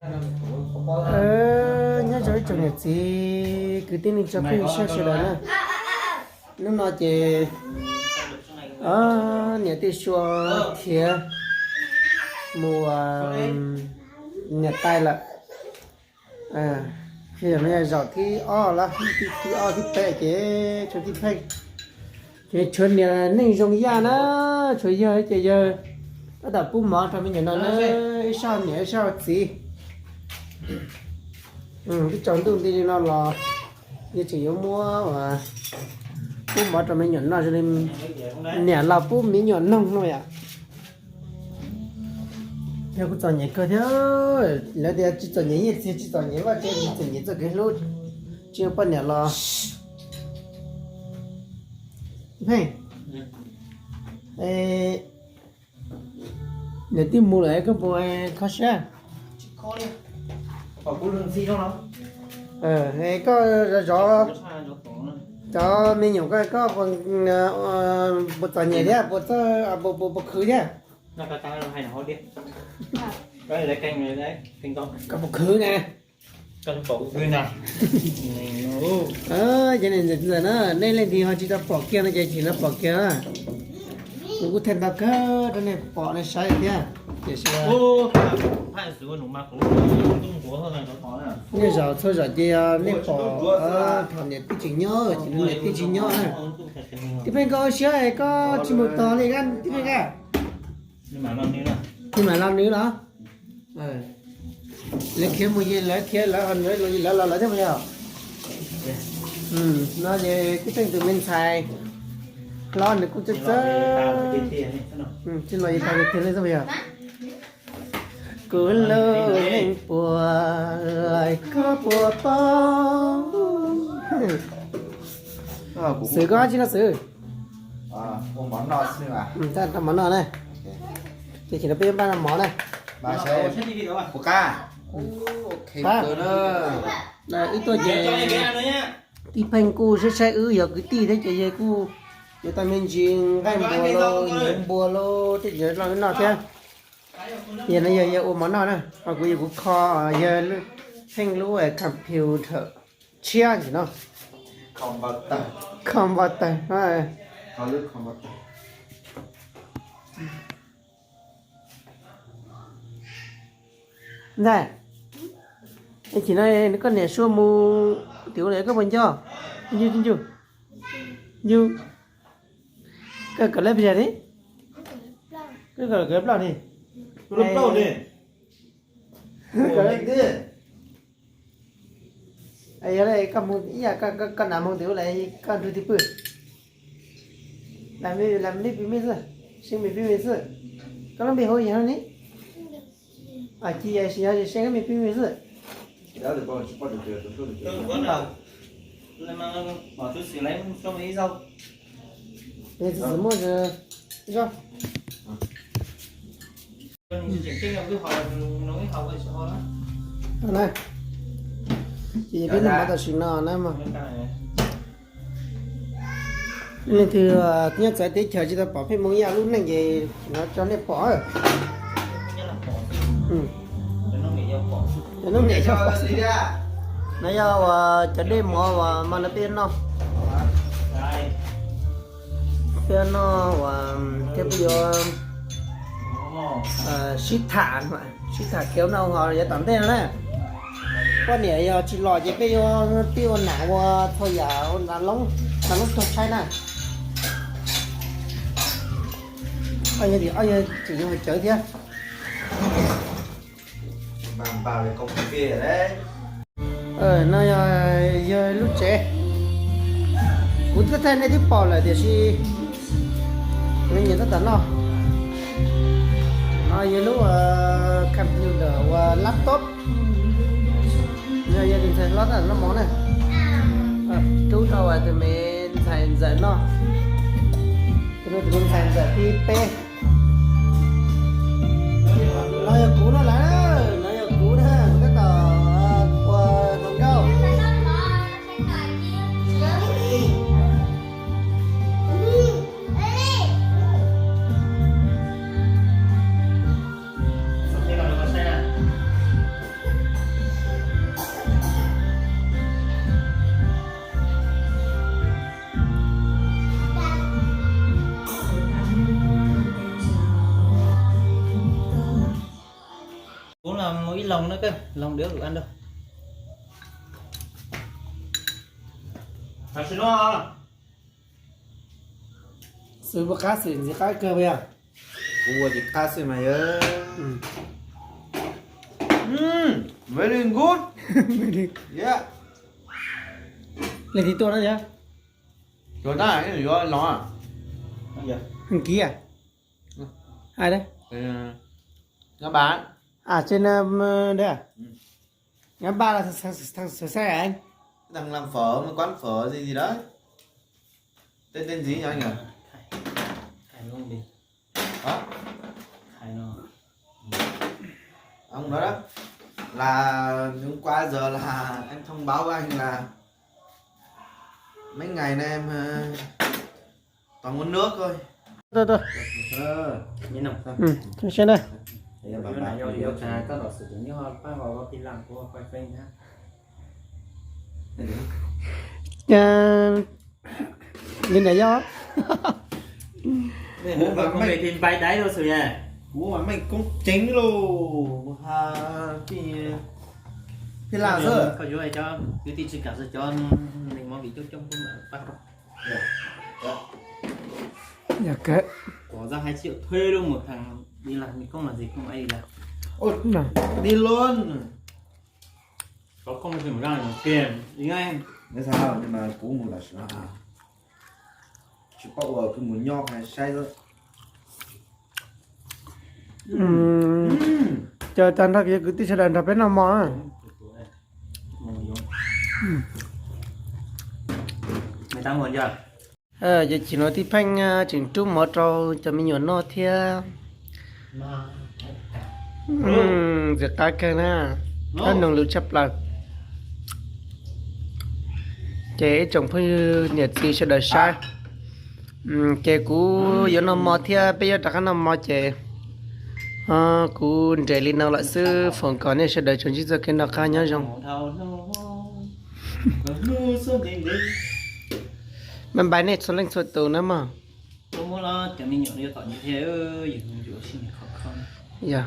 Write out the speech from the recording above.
Nyob zoo ib tsoom niam txiv kwv tij neej tsa phooj ywg sawv daws na. Hnub no ces niam tij Sua khiav mus niam tais lawm. Zaum thib ob los thib ob thib peb ces tshuav tij Pheej, ces tshuav niam neej Zoo Yaj na, tshuav yawg ces yawg tab tom pub mov rau me nyuam no na, ib sab niam ib sab txiv. Twb tsaus ntuj nti li no los yawg tseem yuav muab pub mov rau me nyuam noj zoo li niam los pub me nyuam noog no yom. Yog kuv txom nyem kawg thiab, lawv tias tsis txom nyem nyiaj txiag, tsis txom nyem vaj tsev, tsis txom nyem txoj kev hlub, tsis ua poj niam los. Pheej, niam tij mus lawm koj puas kho siab? Koj zov zov cov me nyuam koj, koj puas txom nyem thiab, puas khwv thiab? Koj puas khwv na? Ces ntxawm na, nej leej twg ho tsis tau pom kiag no ces chim no pom kiag na. Kuv kuj thaij ntau kawg rau nej pom nej saib thiab. Tiam sis nej zaum txhua zaum ces nej pom thaum niam tij tsis nyob, ces niam tij tsis nyob na. Tij Pheej, koj ua siab koj tsis mus tos li, Tij Pheej a? Tij mam los nws los? Lawv khiav mus ces lawv khiav lawv, lawv los lawv thiab puas yog? No ces Tij Pheej tus me ntxhais hlob nws kuj txawj txawj, tsis los yeej tag tiag li xwb puas yog? Kuv lub neej puas, koj puas paub? Xwm, koj tsis noj xwb. Tau mov noj na. Ces chim no peb yuav npaj noj mov na. Wb tuaj ces Tij Pheej kuj saib saib wb yog kwv tij thiab ces yawg kuj yuav tau me ntsis nqaij npua los, npua los tej ces noj wb noj thiab. Yog no yog yawg ua mov noj na, ho kuv yog kuv kho yawg Pheej lub computer tshiab ntsis no. Computer. Ntxhais, chim no koj niam Sua mus tim ua li koj puas nco? Ncu ncu ncu. Koj kawm lab pes tsawg li? Koj kawm lab plaub li. Yog li koj mus ib yam, koj nam mus tim ua li koj nrug twg pw? Lam li pw mej xwb, seej mej pw mej xwb. Koj lub npe hu yog li? Ci yog seej mej pw mej xwb. Txhua txhua muaj zog. Ces peb noj mov tam sim no na mog. Leej twg nyob txawv teb chaws tsis tau pom Pheej Hmoo Yaj lub neej ces no tso nej pom. Cov noob niam yog, no yog uas cov dej mov uas mas no peb noj, peb noj uas thiab peb yuav sib tham, sib tham kev ua noj ua haus yav tom ntej no na. Poj niam yog tsis los ces peb yuav pib ua nam ua txhua yam, ua nas loob tuag tshaib na. Ob yawg tseem yuav cawv thiab. No yog yawg lub tsev. Kuv twb thaij nej twb pom lawm tiam sis kuv nyiam tab tom noj. No yog lub computer uas laptop. No yog tus ntxhais hlob tab tom noj mov na. Rub rau tus me ntxhais ntxawm noj. Tus no tus me ntxhais ntxawm thib peb. No yog kuv no lawm, no yog kuv na, kuv tab tom ua hluas nkauj. Ib loo na, loo dua lus an rau. Xwb ua qab xwm ntxiv qab kawg yog. Kuv ua tsis qab xwb mas yog. Very good. Yeah. Leej twg tuaj na yog? Tuaj na, yuav los. Kis a? Ai da. Nyob ba. A, trên đây à? Ngắm ba là thằng, thằng, thằng sửa xe à anh? Đang làm phở, mới quán phở gì gì đó. Tên tên gì nhỉ anh nhỉ? Hả? Ông đó đó. Là hôm qua giờ là em thông báo với anh là mấy ngày nay em ờ, toàn uống nước thôi. Tôi, tôi. Ờ, Nhìn không? Ừ, tôi xem đây. Đấy là bà bà. Ờ, Linh này do. Ủa mà mày thì bay đáy đâu sự nè. Ủa mà mày cũng chính luôn. Hà thì thế là sao? Kau yuav cov kwv tij tsis kam xwb, cov neeg mov vim coob coob kuj mam pab rau. Yog kawg. Có ra hai triệu thuê luôn một thằng đi làm, đi công làm gì không ai đi làm. Ôi, đi luôn. Có công thì mà ra làm kia, đi ngay. Nói sao nhưng mà cũ một là sao? Tsis paub ua kuv mus nyob saib xwb. Ces tag nrho kwv tij sawv daws nrog peb noj mov na. Ces chim no tij Pheej tseem rub mov rau cov me nyuam noj thiab. Ntxim qab kawg na, thab noog lus tshaj plaws. Ces ib tsoom phooj ywg niam txiv sawv daws saib, ces kuv yuav noj mov thiab peb yuav rov qab noj mov ces kuv nres li no lawm xwb, foom kom nej sawv daws tsuas ntsib txoj kev noj qab nyob zoo. Mas npais nej txhua leej txhua tus na mog. Yog.